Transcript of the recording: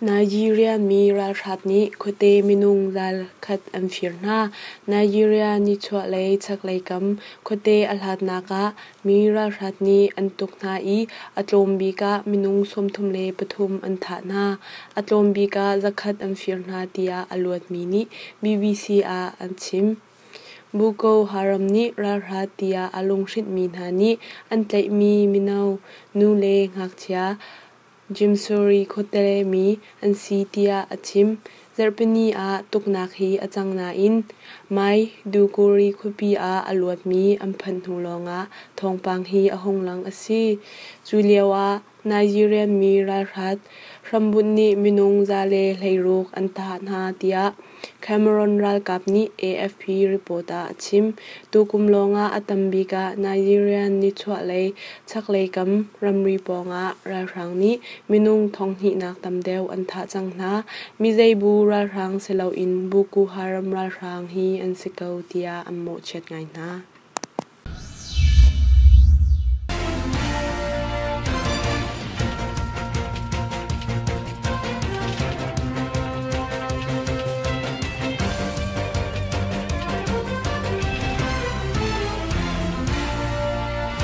Nigeria mi ralhrat nih khuate minung 100 an fir hna. Nigeria nichuahlei chaklei kam khuate a hlatnak ah mi ralhrat nih an tuk hna i a tlawm bik ah minung 33 an thah hna. A tlawm bik ah 100 an fir hna tiah a luatmi nih BBC ah an chim. Boko Haram nih ralhrat tiah a lunghrinhmi hna nih an tlaihmi mino, nu le ngakchia Jimsuri khuate mi an si tiah a chim. Zarhpini ah tuknak hi a cang nain Maiduguri khuapi ah a luatmi an phanh hnu lawngah thawngpang hi a hung lang a si. Cu lioah Nigerian mi ralhrat hrambunh nih minung 116 an thah hna tiah Cameroon ralkap nih AFP report ah a chim. Tukum lawngah a tam bik ah Nigerian nichuahlei chaklei kam ramri pawngah ralhrang nih minung thonghnihnak tam deuh an thah cang hna. Mizeibu ralhrang si loin Boko Haram ralhrang hi an si ko tiah an mawhchiat ngai hna.